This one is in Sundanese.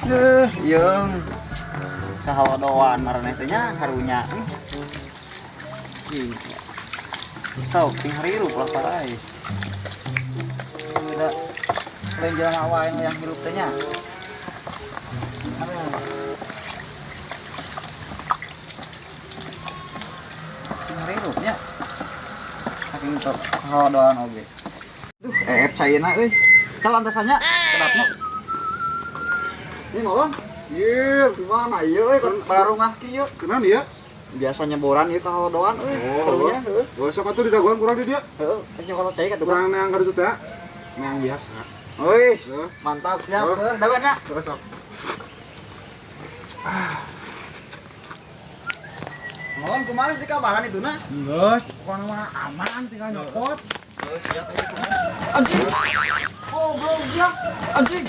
Duh, yeung. Kahawadoan maraneh teh nya karunya. Ih. Sok sing hirup lah parai. Udah lain jelema wae nu yang hirup teh nya. Aduh. Sing hirup nya. Saking kahawadoan oge. Duh, caina euy. Tah lantasannya kedapnya. Ini mau Iya, gimana ieu euy barungah kieu. Kenapa ya? Biasa nyeboran ieu kahawadoan euy. Oh, karunya heuh. Gak usah katuh di dagoan kurang di dia. Heuh, nyokot cai katuh. Kurang neang ka ditu teh. Neang biasa. Wih, Heuh. mantap siap. Heuh. Heuh, dagoan nya. Terus sok. Mohon kumaha di kabaran itu nah. Geus, pokona mah aman tinggal nyokot. Heuh, siap euy kumaha. Anjing. Oh, goblok. Anjing.